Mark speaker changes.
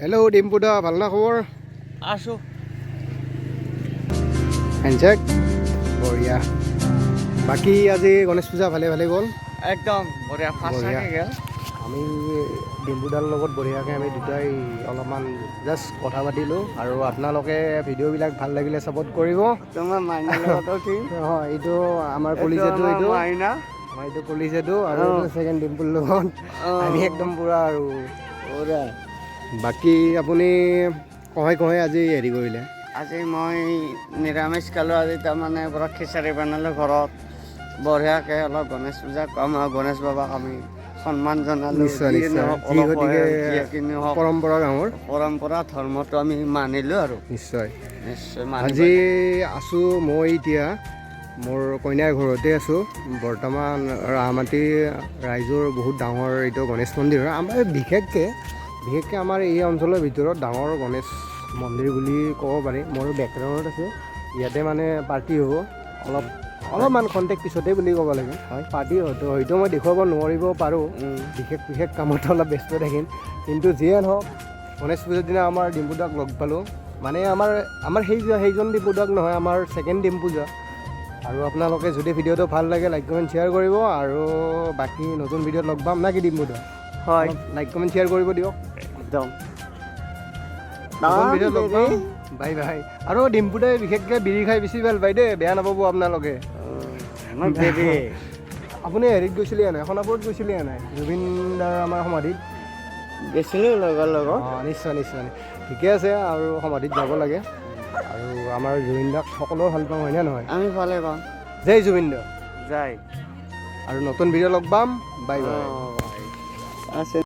Speaker 1: Hello' Dimpu দা, ভাল না খবৰ?
Speaker 2: আছোঁ।
Speaker 1: হেণ্ডছেক, বঢ়িয়া। বাকী আজি গণেশ পূজা ভালে ভালে গ'ল?
Speaker 2: একদম বঢ়িয়া,
Speaker 1: বঢ়িয়া।
Speaker 2: ফাৰ্ষ্ট গেল।
Speaker 1: আমি ডিম্পুদাৰ লগত বঢ়িয়াকৈ আমি দুটাই অলপমান জাষ্ট কথা পাতিলোঁ আৰু আপোনালোকে ভিডিঅ'বিলাক ভাল লাগিলে ছাপোৰ্ট কৰিব।
Speaker 2: তোমাৰ মাইনাৰ লগত উঠিম।
Speaker 1: অঁ, এইটো আমাৰ কলিজাটো এইটো।
Speaker 2: মাইনা।
Speaker 1: আমাৰ এইটো কলিজাটো আৰু এইটো ছেকেণ্ড ডিম্পুৰ লগত আমি একদম পূৰা আৰু।
Speaker 2: পুৰা।
Speaker 1: বাকী আপুনি কহে কহে আজি হেৰি কৰিলে?
Speaker 2: আজি মই নিৰামিষ খালোঁ। আজি তাৰমানে পূৰা খিচাৰি বনালোঁ ঘৰত বঢ়িয়াকৈ। অলপ গণেশ পূজা কম আৰু গণেশ বাবাক আমি সন্মান জনালোঁ। যিয়ে নহওক,
Speaker 1: যি
Speaker 2: অলপ
Speaker 1: গতিকে
Speaker 2: যিয়ে নহওক,
Speaker 1: পৰম্পৰা গাঁৱৰ
Speaker 2: পৰম্পৰা ধৰ্মটো আমি মানিলোঁ আৰু। নিশ্চয় মানিব।
Speaker 1: আজি আছোঁ মই এতিয়া মোৰ কইনাৰ ঘৰতে আছোঁ বৰ্তমান। ৰাহামাটি ৰাইজৰ বহুত ডাঙৰ এইটো গণেশ মন্দিৰ হয়। আমাৰ বিশেষকৈ আমাৰ এই অঞ্চলৰ ভিতৰত ডাঙৰ গণেশ মন্দিৰ বুলি ক'ব পাৰি। মোৰ বেকগ্ৰাউণ্ডত আছে, ইয়াতে মানে পাৰ্টি হ'ব অলপ অলপমান খন্তেক পিছতে বুলি ক'ব লাগে। পাৰ্টি হয়তো মই দেখুৱাব নোৱাৰিব পাৰোঁ, বিশেষ বিশেষ কামত অলপ ব্যস্ত থাকিম। কিন্তু যিয়ে নহওক, গণেশ পূজাৰ দিনা আমাৰ ডিম্পুদাক লগ পালোঁ। মানে আমাৰ সেইজন ডিম্পুদাক নহয়, আমাৰ ছেকেণ্ড ডিম্পুদা। আৰু আপোনালোকে যদি ভিডিঅ'টো ভাল লাগে, লাইক, কমেণ্ট, শ্বেয়াৰ কৰিব। আৰু বাকী নতুন ভিডিঅ'ত লগ পাম, না কি ডিম্পুদা?
Speaker 2: হয়।
Speaker 1: লাইক, কমেণ্ট, শ্বেয়াৰ কৰিব দিয়ক।
Speaker 2: একদম।
Speaker 1: নতুন ভিডিঅ'ত লগ পাম, বাই বাই। আৰু ডিম্পুদাই বিশেষকৈ বিড়ি খাই বেছি ভাল পায় দেই, বেয়া নাপাব আপোনালোকে।
Speaker 2: মোক দেবি।
Speaker 1: আপুনি হেৰিত গৈছিলে নাই, সোণাপুৰত গৈছিলে নাই, জুবিন দাৰ আমাৰ সমাধিত?
Speaker 2: গৈছিলোঁ লগৰ লগত।
Speaker 1: অঁ, নিশ্চয় নিশ্চয়, ঠিকে আছে। আৰু সমাধিত যাব লাগে আৰু আমাৰ জুবিন দাক সকলোৱে ভাল পাওঁ, হয়নে নহয়?
Speaker 2: আমি ভালে পাওঁ।
Speaker 1: জয় জুবিন দা।
Speaker 2: যায়।
Speaker 1: আৰু নতুন ভিডিঅ' লগ পাম, বাই বাই।
Speaker 2: আছে।